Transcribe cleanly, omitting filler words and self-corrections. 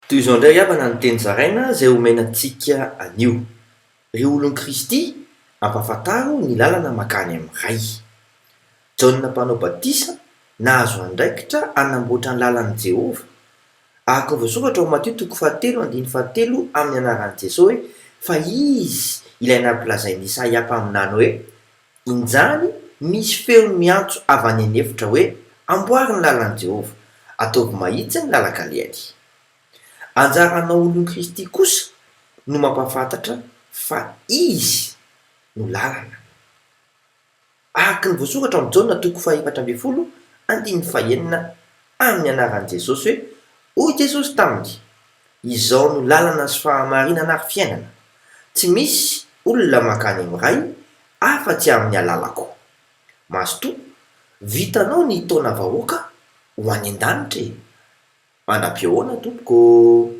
Toy izao indray ry havana ny teny zaraina izay omena antsika anio. Ry olon'i Kristy, ampahafantaro ny lalana mankany amin'ny Ray. Jaona Mpanao Batisa nahazo andraikitra hanamboatra ny lalan'i Jehovah. Araka ny voasoratra ao Matio toko fahatelo andininy fahatelo amin'ny anaran'i Jesoa hoe, Fa Izy ilay nampilazain'i Isaia mpaminany hoe, Injany misy feo miantso avy any an'efitra hoe, Amboary ny lalan'i Jehovah, ataovy mahitsy ny lalan-kalehany. Anjaranao olon'i Kristy kosa no mampahafantatra fa Izy no lalana. Araka ny voasoratra ao amin'ny Jaona toko faha-14 andininy fahenina amin'ny anaran'i Jesosy hoe, Hoy Jesosy taminy, Izao no lalana sy fahamarinana ary fiainana. Tsy misy olona mankany amin'ny Ray afa-tsy amin'ny alalako. Mazotoa, vitanao ny hitaona vahoaka ho any an-danitra e! Mandra-pihaona tompoko ô!